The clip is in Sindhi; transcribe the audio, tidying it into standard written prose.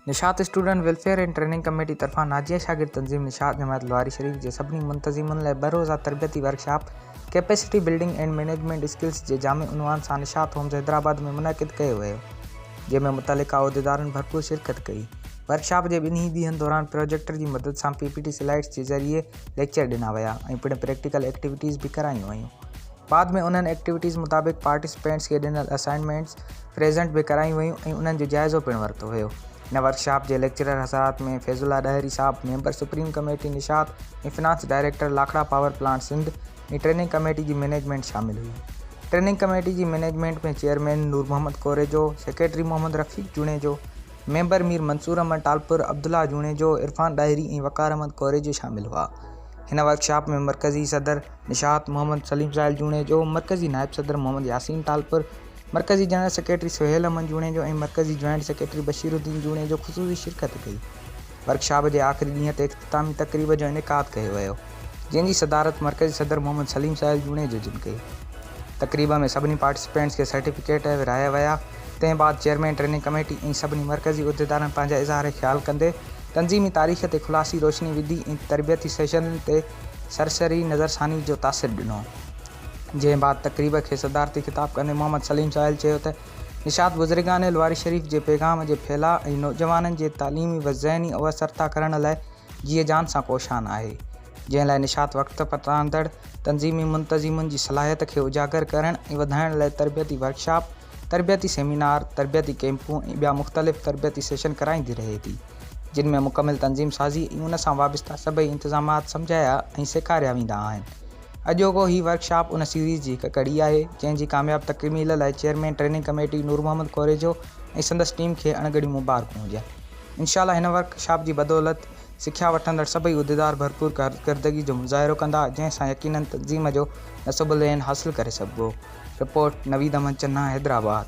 Nishat student welfare and training committee طرفان ناجيه شاگرد تنظيم نشاط جماعت لواري شريف جي سڀني منتظمن لاء ٻه روزه تربيتي workshop capacity building and management skills جي جامع عنوان سان نشاط هومز حيدرآباد ۾ منعقد ڪيو ويو جنهن ۾ متعلقه عهديدارن ڀرپور شرڪت ڪئي. ورڪشاپ جي ٻنهي ڏينهن دوران پروجيڪٽر جي مدد سان پي پي ٽي سلائيڊز جي ذريعي ليڪچر ڏنا ويا ۽ پڻ پريڪٽيڪل ايڪٽيوٽيز به ڪرايون ويون. بعد ۾ انهن ايڪٽيوٽيز مطابق پارٽيسپينٽس کي ڏنل اسائنمينٽس پريزنٽ به ڪرايون ويون ۽ انهن جو جائزو پڻ ورتو ويو. هن ورڪشاپ جي ليڪچرر حضرات ۾ فيض الله ڏاهري صاحب ميمبر سپريم ڪميٽي نشاط ۽ finance director Lakhra power plant Sindh ۽ training committee جي مئنيجمينٽ شامل هئي. ٽريننگ ڪميٽي جي management ۾ chairman Noor Muhammad Korejo, secretary Muhammad Rafiq Junejo, member Mir Mansoor Ahmed Talpur, Abdullah Junejo, Irfan Dahri ۽ Waqar Ahmed Korejo شامل هئا. هن ورڪشاپ ۾ مرڪزي صدر نشاط محمد سليم ساحل جوڻيجو، مرڪزي نائب صدر محمد ياسين ٽالپر، مرڪزي جنرل سيڪريٽري سهيل احمد جوڻيجو ۽ مرڪزي جوائنٽ سيڪريٽري بشير الدين جوڻيجو خصوصي شرڪت ڪئي. ورڪشاپ جي آخري ڏينهن تي اختتامي تقريب جو انعقاد ڪيو ويو، جنهن جي صدارت مرڪزي صدر محمد سليم ساحل جوڻيجو جن ڪئي. تقريب ۾ سڀني پارٽيسپينٽس کي سرٽيفڪيٽ ورهايا ويا، تنهن بعد چيئرمين ٽريننگ ڪميٽي ۽ سڀني مرڪزي عهديدارن پنهنجا اظهار خيال ڪندي تنظيمي تاريخ تي خلاصي روشني وڌي ۽ تربيتي سيشنن تي سرسري نظرثاني جو تاثر ڏنو. جنهن بعد تقريب کي صدارتي خطاب ڪندي محمد سليم ساحل چيو ته نشاط بزرگان لواري شريف جي پيغام جي ڦهلاء ۽ نوجوانن جي تعليمي و ذهني اوسرتا ڪرڻ لاء جيء جان سان ڪوشان آهي جنهن لاء نشاط وقت پٽاندڙ تنظيمي منتظمين جي صلاحيت کي اجاگر ڪرڻ ۽ وڌائڻ لاء تربيتي ورڪشاپ، تربيتي سيمينار، تربيتي ڪئمپون ۽ ٻيا مختلف تربيتي سيشن ڪرائيندي رهي ٿي جن ۾ مڪمل تنظيم سازي ۽ ان سان وابسته سڀئي انتظامات سمجهايا ۽ سيکاريا ويندا آهن. اڄوڪو هي ورڪشاپ ان سيريز جي هڪ ڪڙي آهي، جنهن جي ڪامياب تڪميل لاء chairman training committee Noor Muhammad Korejo ۽ سندس ٽيم کي اڻڳڻيون مبارڪون هجن. انشاء الله هن ورڪشاپ جي بدولت سکيا وٺندڙ سڀئي عهديدار ڀرپور ڪارڪردگي جو مظاهرو ڪندا، جنهن سان يقينن تنظيم جو نصب العين حاصل ڪري سگهبو. رپورٽ، نويد احمد چنا، حيدرآباد.